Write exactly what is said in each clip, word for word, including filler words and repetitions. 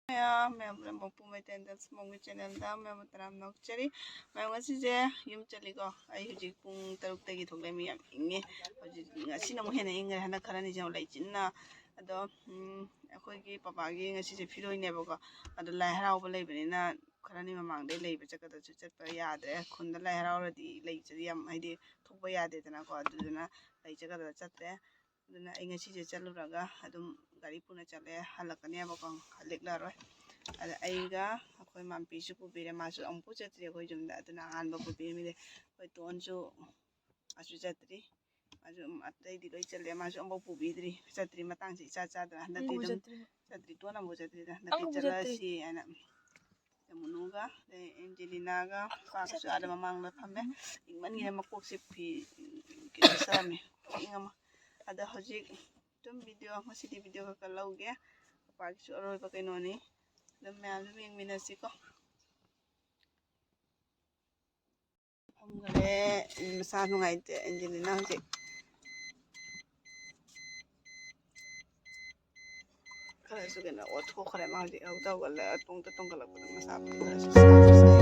ꯃꯌꯥꯝ ꯃꯌꯥꯝ ꯄꯨꯝꯅꯃꯛꯄꯨ ꯃꯩꯇꯩ ꯗꯥꯟꯁ ꯃꯣꯝꯒꯤ ꯆꯦꯅꯦꯜꯗ ꯃꯌꯥꯝꯕꯨ ꯇꯔꯥꯝꯅ ꯑꯣꯛꯆꯔꯤ꯫ ꯃꯌꯥꯝ ꯉꯁꯤꯁꯦ ꯌꯨꯝ ꯆꯠꯂꯤꯀꯣ꯫ ꯑꯩ ꯍꯧꯖꯤꯛ ꯄꯨꯡ ꯇꯔꯨꯛꯇꯒꯤ ꯊꯣꯛꯂꯛꯑꯦ꯫ ꯃꯤ ꯌꯥꯝ ꯏꯪꯉꯦ꯫ ꯍꯧꯖꯤꯛ ꯉꯁꯤꯅ ꯑꯃꯨꯛ ꯍꯦꯟꯅ ꯏꯪꯈ꯭ꯔꯦ꯫ ꯍꯟꯗꯛ ꯈꯔꯅꯤꯁꯦ ꯌꯥꯝ ꯂꯩꯆꯤꯟꯅ꯫ ꯑꯗꯣ ꯎꯝ, ꯑꯩꯈꯣꯏꯒꯤ ꯄꯄꯥꯒꯤ ꯉꯁꯤꯁꯦ ꯐꯤꯔꯣꯏꯅꯦꯕꯀꯣ꯫ ꯑꯗꯣ ꯂꯥꯏ ꯍꯔꯥꯎꯕ ꯂꯩꯕꯅꯤꯅ ꯈꯔꯅꯤ ꯃꯃꯥꯡꯗꯩ ꯂꯩꯕ ꯆꯠꯀꯗꯕꯁꯨ ꯆꯠꯄ ꯌꯥꯗ꯭ꯔꯦ꯫ ꯈꯨꯟꯗ ꯂꯥꯏ ꯍꯔꯥꯎꯔꯗꯤ ꯂꯩ ꯆꯠ-, ꯌꯥꯝ ꯍꯥꯏꯗꯤ ꯊꯣꯛꯄ ꯌꯥꯗꯦꯗꯅꯀꯣ꯫ ꯑꯗꯨꯗꯨꯅ ꯂꯩ ꯆꯠꯀꯗꯕ ꯆꯠꯇ꯭ꯔꯦ꯫ ꯑꯗꯨꯅ ꯑꯩ ꯉꯁꯤꯁꯦ ꯆꯠꯂꯨꯔꯒ ꯑꯗꯨꯝ ꯒꯥꯔꯤ ꯄꯨꯅ ꯆꯠꯂꯦ꯫ ꯍꯜꯂꯛꯀꯅꯦꯕꯀꯣ, ꯂꯦꯛꯂꯔꯣꯏ꯫ ꯑꯗ ꯑꯩꯒ ꯑꯩꯈꯣꯏ ꯃꯥꯝꯄꯤꯁꯨ ꯄꯨꯕꯤꯔꯦ꯫ ꯃꯥꯁꯨ ꯑꯃꯨꯛꯐꯥꯎ ꯆꯠꯇ꯭ꯔꯤ ꯑꯩꯈꯣꯏ ꯌꯨꯝꯗ꯫ ꯑꯗꯨꯅ ꯑꯍꯥꯟꯕ ꯄꯨꯕꯤꯔꯝꯃꯤꯅꯦ꯫ ꯑꯩꯈꯣꯏ ꯇꯣꯟꯁꯨ ꯑꯁꯨ ꯆꯠꯇ꯭ꯔꯤ꯫ ꯃꯥꯁꯨ ꯑꯇꯩꯗꯤ ꯂꯣꯏ ꯆꯠꯂꯦ꯫ ꯃꯥꯁꯨ ꯑꯃꯨꯛꯐꯥꯎ ꯄꯨꯕꯤꯗ꯭ꯔꯤ꯫ ꯆꯠꯇ꯭ꯔꯤ꯫ ꯃꯇꯥꯡꯁꯤ ꯏꯆꯥ ꯆꯥꯗꯅ ꯍꯟꯗꯛꯇꯤ ꯑꯃꯨꯛꯐꯥꯎ ꯑꯗꯨꯝ ꯆꯠꯇ꯭ꯔꯤ꯫ ꯆꯠꯇ꯭ꯔꯤ꯫ ꯇꯣꯟ ꯑꯃꯨꯛꯐꯥꯎ ꯆꯠꯇ꯭ꯔꯤꯗ꯫ ꯍꯟꯗꯛꯇꯤ ꯑꯃꯨꯛꯐꯥꯎ ꯆꯠꯇ꯭ꯔꯤ꯫ ꯆꯠꯂꯁꯤ ꯍꯥꯏꯅ ꯌꯥꯃꯨꯅꯨꯒ, ꯑꯗꯩ ꯑꯦꯟꯖꯦꯂꯤꯅꯥꯒ ꯄꯥꯛꯁꯨ ꯑꯥꯗ ꯃꯃꯥꯡꯗ ꯐꯝꯃꯦ꯫ ꯏꯪꯃꯟꯒꯤꯗ ꯃꯀꯣꯛꯁꯦ ꯐꯤ ꯀꯩꯅꯣ ꯆꯥꯔꯝꯃꯦ꯫ ꯈꯨꯏꯪ ꯑꯃ꯫ ꯑꯗ ꯍꯧꯖꯤꯛ ꯑꯗꯨꯝ ꯚꯤꯗꯤꯑꯣ, ꯉꯁꯤꯗꯤ ꯚꯤꯗꯤꯑꯣ ꯈꯔ ꯈꯔ ꯂꯧꯒꯦ꯫ ꯄꯄꯥꯒꯤꯁꯨ ꯑꯔꯣꯏꯕ ꯀꯩꯅꯣꯅꯤ꯫ ꯑꯗꯨꯝ ꯃꯌꯥꯝ ꯑꯗꯨꯝ ꯌꯦꯡꯃꯤꯟꯅꯁꯤꯀꯣ꯫ ꯐꯝꯈ꯭ꯔꯦ꯫ ꯃꯁꯥ ꯅꯨꯡꯉꯥꯏꯇꯦ ꯑꯦꯟꯖꯦꯂꯤꯅꯥ ꯍꯧꯖꯤꯛ꯫ ꯈꯔꯁꯨ ꯀꯩꯅꯣ ꯑꯣꯠꯊꯣꯛꯈ꯭ꯔꯦ꯫ ꯃꯥ ꯍꯧꯖꯤꯛ ꯍꯧꯗ ꯍꯧꯒꯠꯂꯒ ꯇꯣꯡꯗ ꯇꯣꯡꯈꯠꯂꯛꯄꯗ ꯃꯁꯥ ꯈꯔꯁꯨ ꯁꯥꯁꯨ ꯁꯥꯏ꯫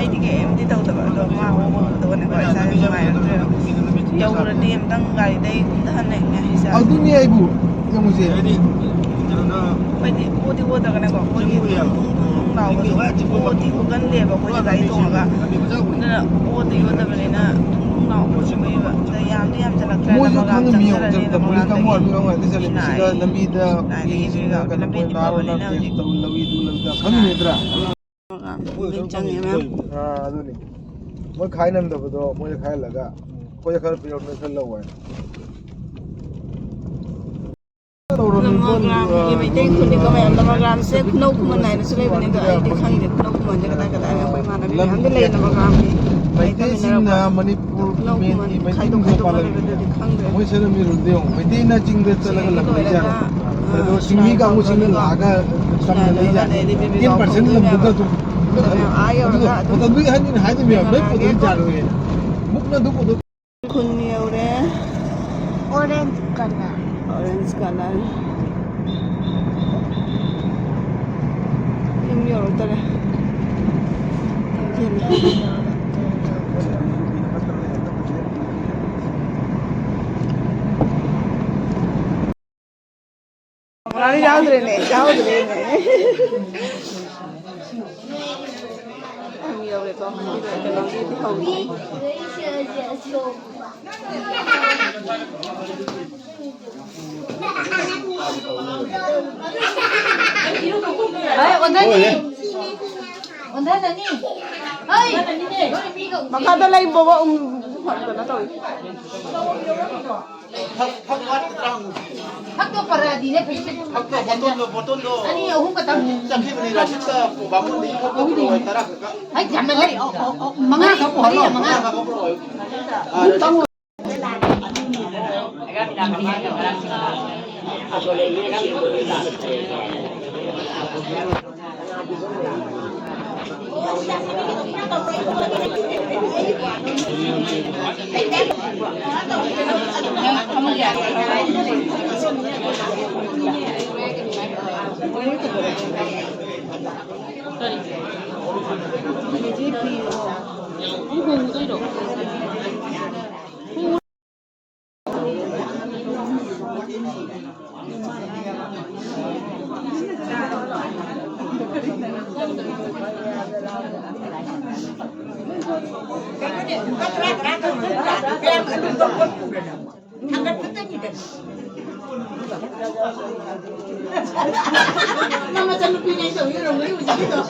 ꯑꯩꯗꯤ ꯀꯩꯝꯗꯤ ꯇꯧꯗꯕ, ꯑꯗꯣ ꯃꯥ ꯑꯣꯛꯄꯗꯨꯗꯅꯦꯀꯣ ꯏꯁꯥꯁꯦ ꯅꯨꯡꯉꯥꯏꯔꯛꯇ꯭ꯔꯦꯕ꯫ ꯌꯧꯔꯗꯤ ꯑꯝꯇꯪ ꯒꯥꯔꯤꯗꯩ ꯀꯨꯝꯊꯍꯟꯅꯤꯡꯉꯦ ꯏꯁꯥ꯫ ꯑꯗꯨꯅꯤ ꯑꯩꯕꯨ ꯌꯦꯡꯉꯨꯁꯦ꯫ ꯑꯩꯈꯣꯏꯗꯤ ꯑꯣꯗꯤ ꯑꯣꯗ꯭ꯔꯒꯅꯦꯀꯣ, ꯑꯩꯈꯣꯏꯒꯤ ꯊꯨꯡ ꯊꯨꯡ ꯊꯨꯡ ꯂꯥꯎꯕꯗꯣ ꯑꯣꯗꯤ ꯑꯣꯒꯟꯗꯦꯕ ꯑꯩꯈꯣꯏꯗꯤ ꯒꯥꯔꯤ ꯇꯣꯡꯉꯒ꯫ ꯑꯗꯨꯅ ꯑꯣꯗꯤ ꯑꯣꯗꯕꯅꯤꯅ ꯊꯨꯡ ꯊꯨꯡ ꯂꯥꯎꯕꯗꯣ ꯑꯣꯏꯕ꯫ ꯑꯗ ꯌꯥꯝꯗꯤ ꯌꯥꯝꯁꯤꯜꯂꯛꯇ꯭ꯔꯦ, ꯃꯣꯏꯁꯨ ꯅꯃꯒꯥꯝ ꯈꯪꯉꯝꯃꯤ ꯌꯦꯡꯉꯣ, ꯆꯪꯁꯤꯜꯂꯛꯑꯅꯤꯅ ꯄꯨꯂꯤꯁ ꯀꯥꯡꯕꯨ ꯃꯉꯥꯝꯗꯒꯤ ꯑꯥꯔꯃꯤ ꯀꯥꯡꯕꯨ ꯉꯥꯛꯇ ꯆꯠꯂꯦ꯫ ꯁꯤꯗ ꯂꯝꯕꯤꯗ ꯁꯤꯅꯥꯏ ꯄꯨꯂꯤꯁꯁꯤꯡꯅ ꯂꯝꯕꯤꯗꯤ ꯀꯩꯅꯣ ꯃꯣꯏ ꯐꯕꯅꯤꯅ ꯅꯥꯔꯣ ꯍꯧꯖꯤꯛ ꯅꯥꯝꯇꯦꯛ ꯇꯧ ꯂꯧꯏ, ꯑꯗꯨ ꯂꯧꯏ ꯇꯧ ꯈꯪꯉꯤꯅꯦ ꯅꯠꯇ꯭ꯔꯥ? ꯃꯉꯥꯝ ꯆꯪꯉꯦ ꯃꯌꯥꯝ꯫ ꯑꯥ, ꯑꯗꯨꯅꯤ꯫ ꯃꯣꯏ ꯈꯥꯏ ꯅꯪꯗꯕꯗꯣ ꯃꯣꯏꯗ ꯈꯥꯏꯍꯜꯂꯒ ꯑꯩꯈꯣꯏꯗ ꯈꯔ ꯄꯤꯔꯝꯃꯦ, ꯈꯔ ꯂꯧ ꯍꯥꯏꯅ꯫ ꯅꯃꯒꯥꯝꯒꯤ ꯃꯩꯇꯩ ꯈꯨꯟꯅꯤꯀꯣ ꯃꯌꯥꯝ꯫ ꯅꯃꯒꯥꯝꯁꯦ ꯈꯨꯅꯧ ꯈꯨꯃꯟ ꯍꯥꯏꯅꯁꯨ ꯂꯩꯕꯅꯦ, ꯑꯗꯣ ꯑꯩꯗꯤ ꯈꯪꯗꯦ ꯈꯨꯅꯧ ꯈꯨꯃꯟꯁꯦ ꯀꯗꯥꯏ ꯀꯗꯥꯏꯅꯣ꯫ ꯑꯩꯈꯣꯏ ꯏꯃꯥꯟꯅꯕꯤ ꯃꯌꯥꯝꯗꯤ ꯂꯩꯌꯦ ꯅꯃꯒꯥꯝꯒꯤ꯫ ꯃꯩꯇꯩꯁꯤꯡꯅ ꯃꯅꯤꯄꯨꯔ ꯈꯨꯅꯧ ꯈꯨꯃꯟ ꯃꯦꯟꯒꯤ ꯃꯩꯇꯩ ꯈꯥꯏꯗꯣꯛ ꯅꯤꯡꯊꯧ ꯈꯥꯏꯗꯣꯛꯅ ꯄꯥꯜꯂꯝꯃꯤ꯫ ꯂꯩꯕꯗꯨꯗꯤ ꯈꯪꯗ꯭ꯔꯦ꯫ ꯃꯣꯏ ꯁꯦꯝꯂꯝꯃꯤ ꯔꯨꯜꯗꯣ ꯌꯦꯡꯉꯣ, ꯃꯩꯇꯩꯅ ꯆꯤꯡꯗ ꯆꯠꯂꯒ ꯁꯤꯗꯒꯤ ꯂꯝ ꯂꯩꯖꯥꯠꯂꯣ? ꯂꯣꯏꯔꯒ, ꯑꯗꯣ ꯑꯥ, ꯆꯤꯡꯃꯤ ꯁꯤꯔꯥꯏ ꯀꯥꯡꯕꯨꯁꯤꯡꯅ ꯀꯧꯕꯅꯤꯀꯣ꯫ ꯂꯥꯛꯑꯒ ꯂꯝꯗ ꯁꯤꯔꯥꯏ ꯂꯩꯖꯥꯠꯂꯣ? ꯂꯩꯔꯒ ꯑꯗꯩꯗꯤ ꯕꯦꯕꯤ ꯇꯦꯟ ꯄꯥꯔꯁꯦꯟ ꯀꯧꯕꯅꯤꯅ ꯂꯝꯗꯨꯗ ꯑꯗꯨꯝ ꯑꯗꯨꯝ ꯌꯥꯝ ꯑꯥ ꯌꯧꯔꯒ ꯑꯗꯨꯝ ꯃꯇꯝꯗꯨꯒꯤ ꯑꯍꯟꯅꯤꯅ ꯍꯥꯏꯗꯣꯏꯅꯦꯕ, ꯅꯣꯏ ꯄꯣꯠꯇꯣ ꯌꯥꯔꯣꯏꯌꯦꯅ꯫ ꯃꯨꯛꯅ ꯑꯗꯨ ꯄꯣꯠꯇꯣ ꯈꯨꯟ ꯌꯧꯔꯦ꯫ Orange color꯫ Orange color꯫ ꯌꯨꯝ ꯌꯧꯔꯛꯇꯔꯦ꯫ ꯊꯦꯡꯊꯦꯡꯉꯦ꯫ ꯌꯥꯎꯗ꯭ꯔꯦꯅꯦ, ꯌꯥꯎꯗ꯭ꯔꯦꯅꯦ꯫ ꯌꯧꯔꯦꯀꯣ꯫ ꯀꯩꯅꯣꯒꯤꯗꯤ ꯍꯧꯗ꯭ꯔꯤ꯫ ꯍꯣꯏ, ꯑꯣꯟꯊꯅꯤ꯫ ꯑꯣꯟꯊꯅꯤ꯫ ꯍꯣꯏ꯫ ꯃꯈꯥꯗ ꯂꯩ ꯕꯣꯕꯣ, ꯎꯝ, ꯀꯩꯅꯣ ꯇꯧꯏ꯫ ꯐꯛ, ꯐꯛ ꯋꯥꯠꯀꯗ꯭ꯔꯥ ꯍꯪꯉꯨ꯫ ꯐꯛꯇꯣ ꯄꯔꯗꯤꯅꯦ ꯐꯩ꯫ ꯐꯛꯇꯣ ꯕꯣꯇꯣꯟꯗꯣ, ꯕꯣꯇꯣꯟꯗꯣ꯫ ꯑꯅꯤ ꯑꯍꯨꯝ ꯈꯛꯇꯪ꯫ ꯆꯠꯈꯤꯕꯅꯤ, ꯔꯥꯁꯤꯠꯇ ꯕꯥꯃꯣꯟꯗꯒꯤ ꯐꯛ ꯄꯨꯔꯛꯑꯣ, ꯇꯔꯥ ꯈꯛꯇ꯫ ꯍꯩ, ꯌꯥꯝꯃꯜꯂꯦ꯫ ꯑꯣ, ꯑꯣ, ꯑꯣ, ꯃꯉꯥ ꯈꯛ ꯄꯨꯔꯛꯑꯣ, ꯃꯔꯤ, ꯃꯉꯥ꯫ ꯃꯉꯥ ꯈꯛ ꯄꯨꯔꯛꯑꯣ꯫ ꯑꯥ, ꯔꯥꯁꯤꯠ꯫ ꯅꯪ ꯍꯣꯡꯉꯨꯗꯣꯏꯔꯣ? ꯅꯪ ꯃꯆꯟꯅꯨꯄꯤꯅꯦ ꯇꯧꯔꯤ ꯑꯣꯏꯔꯝꯒꯅꯤ ꯍꯧꯖꯤꯛꯀꯤꯗꯣ꯫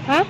ꯍꯥ?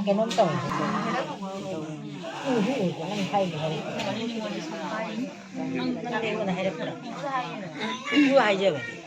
ꯀꯩꯅꯣꯝ ꯇꯧꯔꯦ꯫ ꯎꯁꯨ ꯎꯗꯦ, ꯅꯪ ꯍꯥꯏꯗꯣ ꯍꯥꯏ꯫ ꯅꯪ ꯑꯩꯉꯣꯟꯗ ꯍꯥꯏꯔꯛꯄ꯭ꯔꯥ? ꯎꯁꯨ ꯍꯥꯏꯖꯕꯅꯤ꯫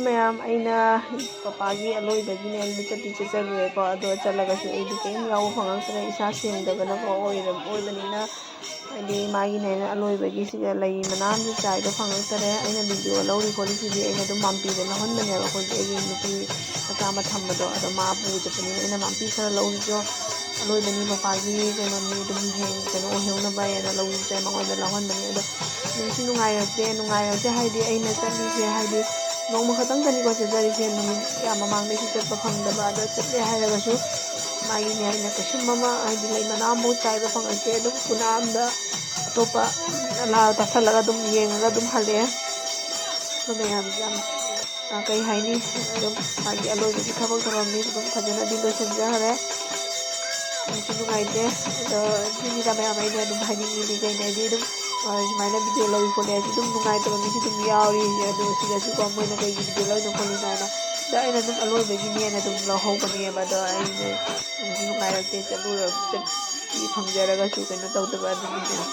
ꯃꯌꯥꯝ, ꯑꯩꯅ ꯄꯄꯥꯒꯤ ꯑꯂꯣꯏꯕꯒꯤꯅꯦ, ꯑꯩꯅ ꯆꯠꯇꯤ ꯆꯠꯆꯔꯨꯔꯦꯀꯣ꯫ ꯑꯗꯣ ꯆꯠꯂꯒꯁꯨ ꯑꯩꯗꯤ ꯀꯔꯤꯝ ꯌꯥꯎꯕ ꯐꯪꯉꯛꯇ꯭ꯔꯦ, ꯏꯁꯥ ꯁꯦꯡꯗꯕꯅꯀꯣ ꯑꯣꯏꯔ-, ꯑꯣꯏꯕꯅꯤꯅ꯫ ꯍꯥꯏꯗꯤ ꯃꯥꯒꯤꯅꯦꯅ ꯑꯂꯣꯏꯕꯒꯤꯁꯤꯗ ꯂꯩ ꯃꯅꯥ ꯑꯃꯁꯨ ꯆꯥꯏꯕ ꯐꯪꯉꯛꯇꯔꯦ꯫ ꯑꯩꯅ ꯚꯤꯗꯤꯑꯣ ꯂꯧꯔꯤ ꯈꯣꯠꯂꯤꯁꯤꯗꯤ ꯑꯩꯅ ꯑꯗꯨꯝ ꯃꯥꯝꯄꯤꯗ ꯂꯧꯍꯟꯕꯅꯦꯕ꯫ ꯑꯩꯈꯣꯏꯒꯤ ꯑꯩꯒꯤ ꯅꯨꯄꯤ ꯃꯆꯥ ꯑꯃ ꯊꯝꯕꯗꯣ, ꯑꯗꯣ ꯃꯥ ꯄꯨ ꯆꯠꯄꯅꯤꯅ ꯑꯩꯅ ꯃꯥꯝꯄꯤ ꯈꯔ ꯂꯧꯔꯤꯁꯨ ꯑꯂꯣꯏꯕꯅꯤ, ꯃꯄꯥꯒꯤ ꯀꯩꯅꯣꯅꯤ, ꯑꯗꯨꯝ ꯍꯌꯦꯡ ꯀꯩꯅꯣ ꯑꯣꯏꯍꯧꯅꯕ ꯍꯥꯏꯅ ꯂꯧꯔꯤꯁꯦ ꯃꯉꯣꯟꯗ ꯂꯧꯍꯟꯕꯅꯤ꯫ ꯑꯗꯣ ꯅꯨꯡꯁꯨ ꯅꯨꯡꯉꯥꯏꯔꯛꯇꯦ, ꯅꯨꯡꯉꯥꯏꯔꯛꯇꯦ ꯍꯥꯏꯗꯤ ꯑꯩꯅ ꯆꯠꯂꯤꯁꯦ ꯍꯥꯏꯗꯤ ꯅꯣꯡꯃ ꯈꯛꯇꯪꯗꯅꯤꯀꯣ ꯆꯠꯆꯔꯤꯁꯦ, ꯅꯨꯃꯤꯠ ꯀꯌꯥ ꯃꯃꯥꯡꯗꯩꯁꯨ ꯆꯠꯄ ꯐꯪꯗꯕ꯫ ꯑꯗꯣ ꯆꯠꯂꯦ ꯍꯥꯏꯔꯒꯁꯨ ꯃꯥꯒꯤꯅꯦ ꯑꯩꯅ ꯀꯩꯁꯨꯝ ꯑꯃ ꯍꯥꯏꯗꯤ ꯂꯩ ꯃꯅꯥ ꯑꯃꯐꯥꯎ ꯆꯥꯏꯕ ꯐꯪꯉꯛꯇꯦ꯫ ꯑꯗꯨꯝ ꯀꯨꯅꯥ ꯑꯝꯗ ꯑꯇꯣꯞꯄ ꯂꯥ ꯇꯥꯁꯜꯂꯒ ꯑꯗꯨꯝ ꯌꯦꯡꯉꯒ ꯑꯗꯨꯝ ꯍꯜꯂꯛꯑꯦ꯫ ꯑꯗꯨ ꯃꯌꯥꯝꯁꯦ ꯌꯥꯝ, ꯑ, ꯀꯩ ꯍꯥꯏꯅꯤ, ꯑꯗꯨꯝ ꯃꯥꯒꯤ ꯑꯂꯣꯏꯕꯒꯤ ꯊꯕꯛ ꯊꯧꯔꯝꯅꯤ ꯑꯗꯨꯝ ꯐꯖꯅꯗꯤ ꯂꯣꯏꯁꯤꯟꯖꯈꯔꯦ꯫ ꯅꯨꯡꯁꯨ ꯅꯨꯡꯉꯥꯏꯇꯦ꯫ ꯑꯗꯣ ꯁꯤꯅꯤꯗ ꯃꯌꯥꯝ ꯑꯩꯅ ꯑꯗꯨꯝ ꯍꯥꯏꯅꯤꯡꯉꯤꯗꯤ ꯀꯩꯅꯣ ꯍꯥꯏꯗꯤ ꯑꯗꯨꯝ, ꯑ, ꯁꯨꯃꯥꯏꯅ ꯚꯤꯗꯤꯑꯣ ꯂꯧꯏ ꯈꯣꯠꯂꯦ ꯍꯥꯏꯗꯤ ꯑꯗꯨꯝ ꯅꯨꯡꯉꯥꯏꯇꯕ ꯃꯤꯁꯨ ꯑꯗꯨꯝ ꯌꯥꯎꯔꯤ꯫ ꯑꯗꯣ ꯁꯤꯗꯁꯨꯀꯣ ꯃꯣꯏꯅ ꯀꯩꯒꯤ ꯚꯤꯗꯤꯑꯣ ꯂꯧꯔꯤꯅꯣ ꯈꯣꯠꯂꯤꯅꯣ ꯍꯥꯏꯅ꯫ ꯑꯗꯣ ꯑꯩꯅ ꯑꯗꯨꯝ ꯑꯂꯣꯏꯕꯒꯤꯅꯦꯅ ꯑꯗꯨꯝ ꯂꯧꯍꯧꯕꯅꯦꯕ꯫ ꯑꯗꯣ ꯑꯩꯅ ꯅꯨꯡꯁꯨ ꯅꯨꯡꯉꯥꯏꯔꯛꯇꯦ, ꯆꯠꯂꯨꯔ-, ꯆꯠꯄꯤ ꯐꯪꯖꯔꯒꯁꯨ ꯀꯩꯅꯣ ꯇꯧꯗꯕ ꯑꯗꯨꯒꯤꯅꯦ꯫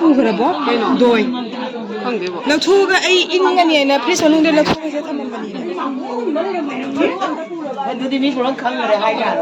ꯄꯨꯈ꯭ꯔꯕꯣ? ꯀꯩꯅꯣ? ꯗꯣꯏ꯫ ꯈꯪꯗꯦꯕꯣ꯫ ꯂꯧꯊꯣꯛꯑꯒ ꯑꯩ ꯏꯪꯉꯅꯤꯅ ꯐ꯭ꯔꯤꯖ ꯃꯅꯨꯡꯗ ꯂꯧꯊꯣꯛꯑꯒ ꯊꯝꯃꯝꯕꯅꯤꯅꯦ꯫ ꯑꯗꯨꯗꯤ ꯃꯤ ꯄꯨꯂꯞ ꯈꯪꯈ꯭ꯔꯦ ꯍꯥꯏꯇꯥꯔꯦ꯫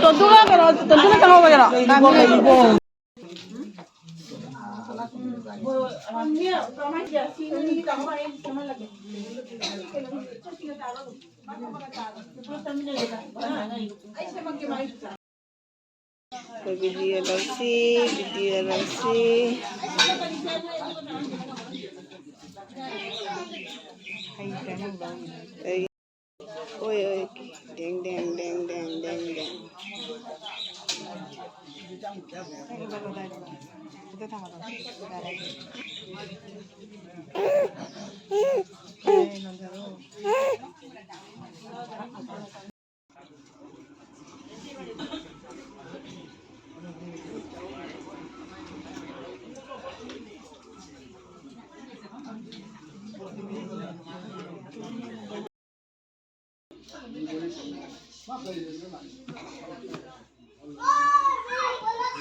ꯇꯣꯟꯇꯨꯒ ꯀꯩꯅꯣ, ꯇꯣꯟꯇꯨꯅ ꯆꯪꯍꯧꯕ ꯀꯩꯅꯣ? ꯑꯩꯈꯣꯏ ꯚꯤꯗꯤꯑꯣ ꯂꯧꯁꯤ, ꯚꯤꯗꯤꯑꯣ ꯂꯧꯁꯤ꯫ ꯑꯩ, ꯑꯣꯏ, ꯑꯣꯏ꯫ ꯗꯦꯡ, ꯗꯦꯡ, ꯗꯦꯡ, ꯗꯦꯡ, ꯗꯦꯡ, ꯗꯦꯡ꯫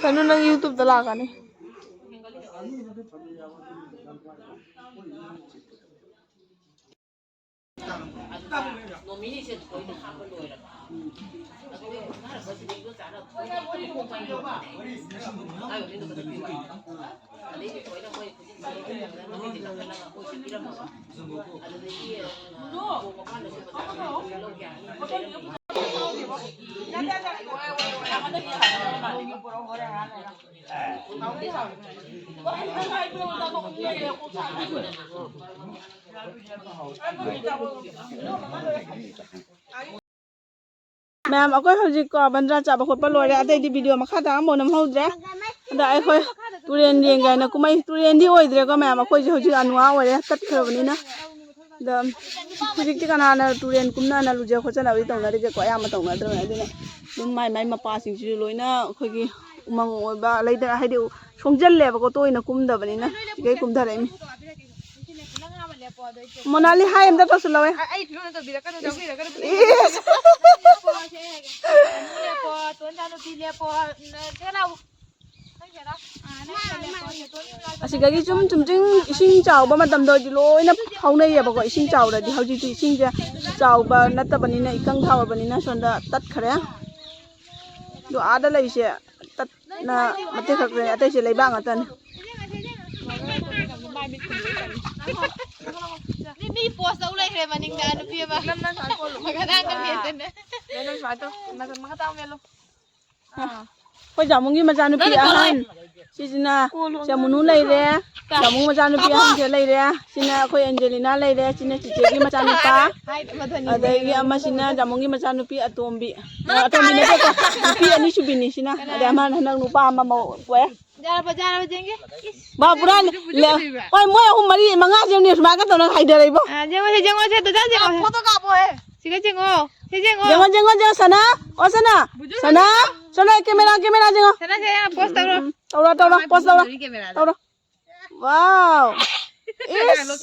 ꯀꯩꯅꯣ, ꯅꯪ YouTube ꯇ ꯂꯥꯛꯀꯅꯤ꯫ ꯃꯌꯥꯝ, ꯑꯩꯈꯣꯏ ꯍꯧꯖꯤꯛꯀꯣ ꯕꯟꯗ꯭ꯔꯥ ꯆꯥꯕ ꯈꯣꯠꯄ ꯂꯣꯏꯔꯦ꯫ ꯑꯇꯩꯗꯤ ꯚꯤꯗꯤꯑꯣ ꯃꯈꯥ ꯇꯥ ꯑꯃꯐꯥꯎ ꯅꯝꯍꯧꯗ꯭ꯔꯦ꯫ ꯑꯗ ꯑꯩꯈꯣꯏ ꯇꯨꯔꯦꯟ ꯌꯦꯡꯒꯦ ꯍꯥꯏꯅ ꯀꯨꯝꯃꯛꯏ꯫ ꯇꯨꯔꯦꯟꯗꯤ ꯑꯣꯏꯗ꯭ꯔꯦꯀꯣ ꯃꯌꯥꯝ, ꯑꯩꯈꯣꯏꯁꯦ ꯍꯧꯖꯤꯛ ꯑꯅꯨꯋꯥ ꯑꯣꯏꯔꯦ, ꯇꯠꯈ꯭ꯔꯕꯅꯤꯅ꯫ ꯑꯗ ꯍꯧꯖꯤꯛꯇꯤ ꯀꯅꯥꯅ ꯇꯨꯔꯦꯟ ꯀꯨꯝꯅꯅ ꯂꯨꯖ ꯈꯣꯠꯆꯅꯕꯗꯤ ꯇꯧꯅꯔꯤꯒꯦꯀꯣ? ꯑꯌꯥꯝꯕ ꯇꯧꯅꯗ꯭ꯔꯕꯅꯤ꯫ ꯑꯗꯨꯅ ꯑꯗꯨꯝ ꯃꯥꯏ ꯃꯥꯏ ꯃꯄꯥꯁꯤꯡꯁꯤꯁꯨ ꯂꯣꯏꯅ ꯑꯩꯈꯣꯏꯒꯤ ꯎꯃꯪ ꯑꯣꯏꯕ ꯂꯩꯗꯅ, ꯍꯥꯏꯗꯤ ꯁꯣꯡꯖꯜꯂꯦꯕꯀꯣ, ꯇꯣꯏꯅ ꯀꯨꯝꯗꯕꯅꯤꯅ꯫ ꯁꯤꯗꯩ ꯀꯨꯝꯊꯔꯛꯏꯅꯤ꯫ ꯃꯣꯅꯥꯂꯤ ꯍꯥꯏ ꯑꯝꯇ ꯇꯧꯁꯤꯜꯂꯧꯋꯦ꯫ ꯑꯩ ꯐꯤꯕꯝ ꯇꯧꯕꯤꯔꯛꯀꯅꯨ, ꯏꯁ꯫ ꯆꯪꯕꯤꯔꯛꯀꯅꯨ, please꯫ ꯏꯁ꯫ ꯂꯦꯞꯄꯣ, ꯁꯦ ꯍꯥꯏꯒꯦ꯫ ꯅꯨ ꯂꯦꯞꯄꯣ, ꯇꯣꯟ ꯆꯥꯅꯨꯄꯤ ꯂꯦꯞꯄꯣ꯫ ꯅ-, ꯆꯦ ꯂꯥꯎ꯫ ꯅꯪ ꯆꯦ ꯂꯥꯎ꯫ ꯑꯥ, ꯅꯪ ꯆꯦ ꯂꯦꯞꯄꯣ꯫ ꯑꯁꯤꯗꯒꯤ ꯁꯨꯝ ꯆꯨꯝꯆꯤꯡ ꯏꯁꯤꯡ ꯆꯥꯎꯕ ꯃꯇꯝꯗ ꯑꯣꯏꯗꯤ ꯂꯣꯏꯅ ꯐꯥꯎꯅꯩꯌꯦꯕꯀꯣ꯫ ꯏꯁꯤꯡ ꯆꯥꯎꯔꯗꯤ, ꯍꯧꯖꯤꯛꯇꯤ ꯏꯁꯤꯡꯁꯦ ꯆꯥꯎꯕ ꯅꯠꯇꯕꯅꯤꯅ ꯏꯀꯪ ꯊꯥꯎꯔꯕꯅꯤꯅ ꯁꯣꯝꯗ ꯇꯠꯈ꯭ꯔꯦ꯫ ꯑꯗꯣ ꯑꯥꯗ ꯂꯩꯁꯦ ꯇꯠꯅ ꯃꯇꯦꯛ ꯈꯛꯇꯅꯦ, ꯑꯇꯩꯁꯦ ꯂꯩꯕꯥꯛ ꯉꯥꯛꯇꯅꯦ꯫ ꯃꯤ ꯄꯣꯁ ꯇꯧ ꯂꯩꯈ꯭ꯔꯦ ꯃꯅꯤꯡꯗ ꯅꯨꯄꯤ ꯑꯃ꯫ ꯃꯈꯥꯗ ꯍꯥꯡꯒꯠꯂꯦꯗꯅ꯫ ꯑꯩꯈꯣꯏ ꯖꯥꯃꯨꯡꯒꯤ ꯃꯆꯥꯅꯨꯄꯤ ꯑꯍꯟ ꯁꯤꯁꯤꯅ ꯖꯥꯃꯨꯅꯨ ꯂꯩꯔꯦ꯫ ꯖꯥꯃꯨꯡ ꯃꯆꯥꯅꯨꯄꯤ ꯑꯍꯟꯁꯦ ꯂꯩꯔꯦ꯫ ꯁꯤꯅ ꯑꯩꯈꯣꯏ ꯑꯦꯟꯖꯦꯂꯤꯅꯥ ꯂꯩꯔꯦ꯫ ꯁꯤꯅ ꯆꯤꯆꯦꯒꯤ ꯃꯆꯥꯅꯨꯄꯥ꯫ ꯑꯗꯒꯤ ꯑꯃꯁꯤꯅ ꯖꯥꯃꯨꯡꯒꯤ ꯃꯆꯥꯅꯨꯄꯤ ꯑꯇꯣꯝꯕꯤ꯫ ꯑꯇꯣꯝꯕꯤ ꯅꯠꯇꯦꯀꯣ, ꯅꯨꯄꯤ ꯑꯅꯤ ꯁꯨꯕꯤꯅꯤ ꯁꯤꯅ꯫ ꯑꯗꯩ ꯑꯃꯅ ꯍꯟꯗꯛ ꯅꯨꯄꯥ ꯑꯃ ꯃꯧ ꯄꯣꯛꯑꯦ꯫ ꯌꯥꯔꯕ, ꯌꯥꯔꯕ, ꯌꯦꯡꯒꯦ꯫ ꯕꯥ, ꯄꯨꯔꯥ ꯂꯦ-, ꯍꯣꯏ, ꯃꯣꯏ ꯑꯍꯨꯝ ꯃꯔꯤ ꯃꯉꯥꯁꯦ ꯅꯦꯁꯃꯥꯒ ꯇꯧꯔꯒ ꯍꯥꯏꯗꯔꯛꯏꯕꯣ꯫ ꯑ, ꯌꯦꯡꯉꯣꯁꯦ, ꯌꯦꯡꯉꯣꯁꯦ, ꯑꯗꯨꯗ ꯌꯦꯡꯉꯣꯁꯦ꯫ ꯐꯣꯇꯣ ꯀꯥꯞꯄꯣꯍꯦ꯫ ꯁꯤꯒ ꯌꯦꯡꯉꯣ, ꯁꯤ ꯌꯦꯡꯉꯣ꯫ ꯌꯦꯡꯉꯣ, ꯌꯦꯡꯉꯣ, ꯌꯦꯡꯉꯣ, ꯁꯅꯥ꯫ ꯑꯣ, ꯁꯅꯥ꯫ ꯁꯅꯥ, ꯁꯅꯥ, ꯀꯦꯃꯦꯔꯥ, ꯀꯦꯃꯦꯔꯥ ꯌꯦꯡꯉꯣ꯫ ꯁꯅꯥꯁꯦ, ꯌꯥꯝ ꯄꯣꯁ ꯇꯧꯔꯣ꯫ ꯎꯝ, ꯇꯧꯔꯣ, ꯇꯧꯔꯣ, ꯄꯣꯁ ꯇꯧꯔꯣ꯫ ꯀꯦꯃꯦꯔꯥꯗ꯫ ꯇꯧꯔꯣ꯫ ꯋꯥꯎ꯫ ꯏꯁ꯫